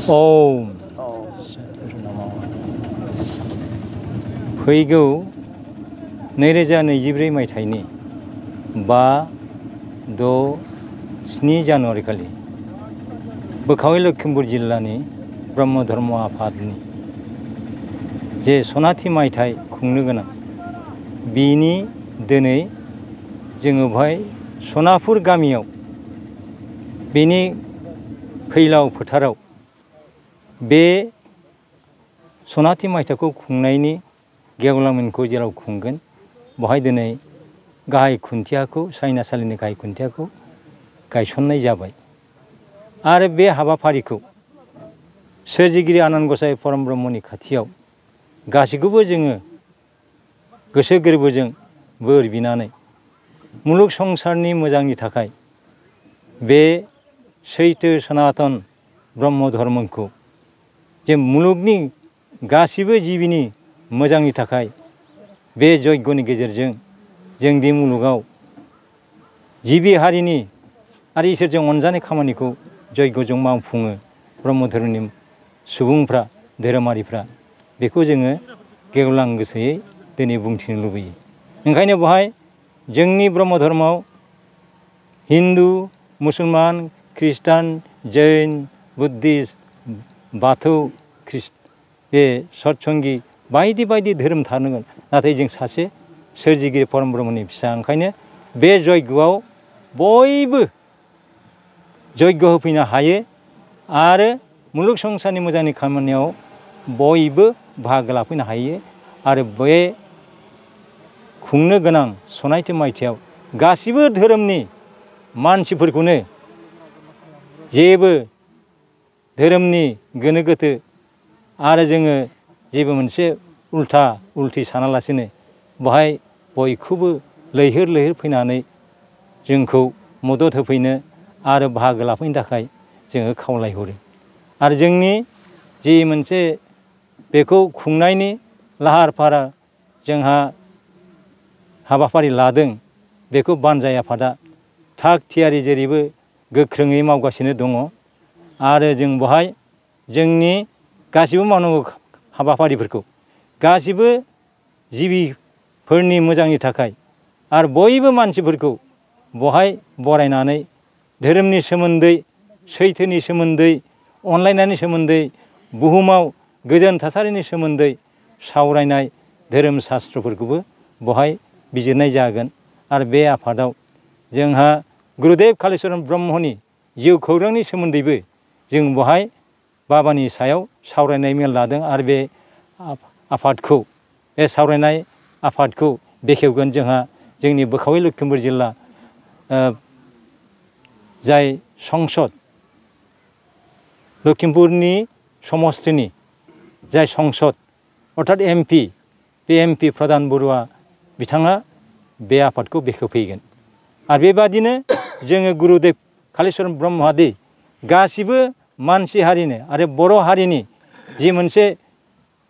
ओम फैगौ 2024 मायथाइनि 5-6-7 जानुवारि खालि बोखावै लखिमपुर जिल्लानि ब्रह्म धर्म आफादनि जे सनाथि मायथाइ खुंनो गोनां बिनि दिनै जोङो बेवहाय सनापुर गामियाव बेनि फैलाव फोथाराव बे सनाथि मायथाइखौ खुंनायनि गेवलांमेलखौ जेराव खुंगोन बेवहाय दिनै गाहाय खुन्थियाखौ सायनासालिनि गाहाय खुन्थियाखौ गायसननाय जाबाय आरो बे हाबाफारिखौ सोरजिगिरि आनान गसाइ परम ब्रह्मनि खाथियाव गासैखौबो जोङो गोसो गोरबोजों बोर बिनानै मुलुग संसारनि मोजांनि थाखाय बे सैथो सनातन ब्रह्म धर्मखौ जे मुलुगनि गासिबो जिबिनि मोजांनि थाखाय बे यज्ञनि गेजेरजों जोंनि मुलुगाव जिबि हारिनि आरो इसोरजों अनजानाय खामानिखौ यज्ञजों मावफुङो ब्रह्म धर्मनि सुबुंफ्रा धोरोमारिफ्रा बेखौ जोङो गेवलां गोसोयै दिनै बुंथिनो लुबैयो। ओंखायनो बेवहाय जोंनि ब्रह्म धर्मआव हिन्दु मुसलमान ख्रिस्टान जैन बुद्धिस्ट बाथौ बे सतसंगी बायदि बायदि धोरोम थानांगोन नाथाय जों सासे सोरजिगिरि परम ब्रह्मनि फिसा ओंखायनो बे यज्ञआव बयबो यज्ञ होफैनो हायो आरो मुलुग संसारनि मोजांनि खामानियाव बयबो बाहागो लाफैनो हायो आरो बे खुंनो गोनां सनाथि मायथाइयाव गासिबो धोरोमनि मानसिफोरखौनो जेबो धोरोमनि गोनो गोथो आरो जोङो जेबो मोनसे उल्था उल्थि सानालासिनो बेवहाय बयखौबो लैहोर लैहोर फैनानै जोंखौ मदद होफैनो आरो बाहागो लाफैनो थाखाय जोङो खावलायहरो आरो जोंनि जि मोनसे बेखौ खुंनायनि लाहार फाहार जोंहा हाबाफारि लादों बेखौ बानजाय आफादा थाग थियारि जेरैबो गोख्रोङै मावगासिनो दङ आरो जों बेवहाय जोंनि गासिबो मावनांगौ हाबाफारिफोरखौ गासिबो जिबिफोरनि मोजांनि थाखाय आरो बयबो मानसिफोरखौ बेवहाय बरायनानै धोरोमनि सोमोन्दै सैथोनि सोमोन्दै अनलायनायनि सोमोन्दै बुहुमाव गोजोन थासारिनि सोमोन्दै सावरायनाय धोरोम शास्त्रफोरखौबो बेवहाय बिजिरनाय जागोन आरो बे आफादाव जोंहा गुरुदेव कालिचरन ब्रह्मनि जिउ खौरांनि सोमोन्दैबो जों बेवहाय बाबानि सायाव सावरायनाय मेल लादों आरो बे आफादखौ बे सावरायनाय आफादखौ बेखेवगोन जोंहा जोंनि बोखावै लखिमपुर जिल्ला जाय संसद लखिमपुरनि समस्तिनि जाय संसद अर्थात MP बे MP प्रधान बरुवा बिथाङा बे आफादखौ बेखेवफैगोन आरो बेबादिनो जोङो गुरुदेव कालिचरन ब्रह्मआदि गासिबो मानसि हारिनो आरो बर' हारिनि जि मोनसे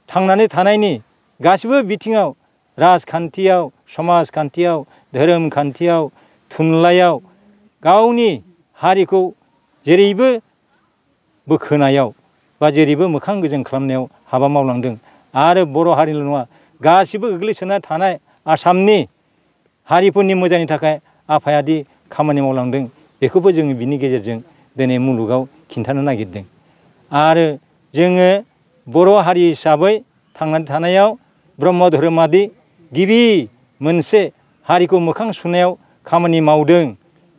थांनानै थानायनि गासिबो बिथिङाव राजखान्थियाव समाजखान्थियाव धोरोम खान्थियाव थुनलाइयाव गावनि हारिखौ जेरैबो बोखोनायाव बा जेरैबो मोखां गोजों खालामनायाव हाबा मावलांदों आरो बर' हारिल' नङा गासिबो गोग्लैसोना थानाय आसामनि हारिफोरनि मोजांनि थाखाय आफायादि खामानि मावलांदों बेखौबो जोङो बिनि गेजेरजों दिनै मुलुगाव खिन्थानो नागिरदों आरो जोङो बर' हारि हिसाबै थांनानै थानायाव ब्रह्म धोरोमादि गिबि मोनसे हारिखौ मोखां सुनायाव खामानि मावदों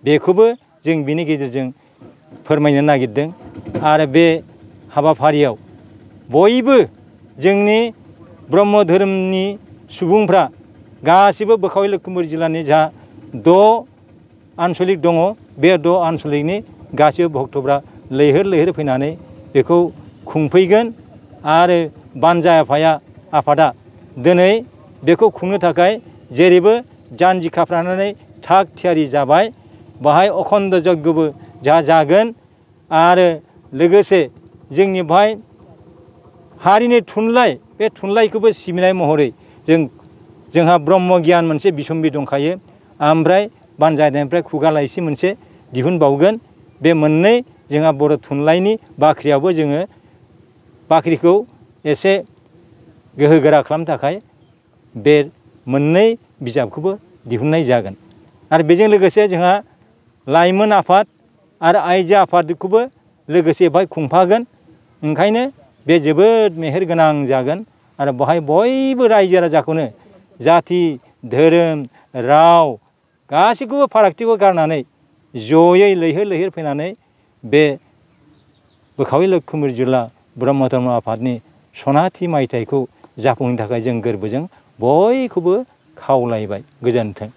बेखौबो जों बिनि गेजेरजों फोरमायनो नागिरदों आरो बे हाबाफारियाव बयबो जोंनि ब्रह्म धोरोमनि सुबुंफ्रा गासिबो बोखावै लखिमपुर जिल्लानि जा 6 आनसलिक दङ बे 6 आनसलिकनि गासिबो भक्तफ्रा लैहोर लैहोर फैनानै बेखौ खुंफैगोन आरो बानजाय आफादा दिनै बेखौ खुंनो थाखाय जेरैबो जानजि खाफ्रानानै थाग थियारि जाबाय बाहाय अखन्द यज्ञबो जागोन आरो लोगोसे जोंनि बाहाय हारिनि थुनलाइ बे थुनलाइखौबो सिबिनाय महरै जोंहा ब्रह्म गियान मोनसे बिसम्बि दंखायो ओमफ्राय बानजायनायनिफ्राय खुगा लाइसि मोनसे दिहुनबावगोन बे मोननै जोंहा बर' थुनलाइनि बाख्रियावबो जोङो बाख्रिखौ एसे गोहोगोरा खालामनो थाखाय बे मोननै बिजाबखौबो दिहुननाय जागोन। आरो बेजों लोगोसे जोंहा लाइमोन आफाद आरो आइजो आफादखौबो लोगोसे बाहाय खुंफागोन। ओंखायनो बे जोबोद मेहेरगोनां जागोन आरो बाहाय बयबो रायजो राजाखौनो जाथि धोरोम राव गासैखौबो फारागथिखौ गारनानै जयै लैहोर लैहोर फैनानै बे बोखावै लखिमपुर जिल्ला ब्रह्म धर्म आफादनि सनाथि मायथाइखौ जाफुंहोनो थाखाय जों गोरबोजों बयखौबो खावलायबाय। गोजोन्थों।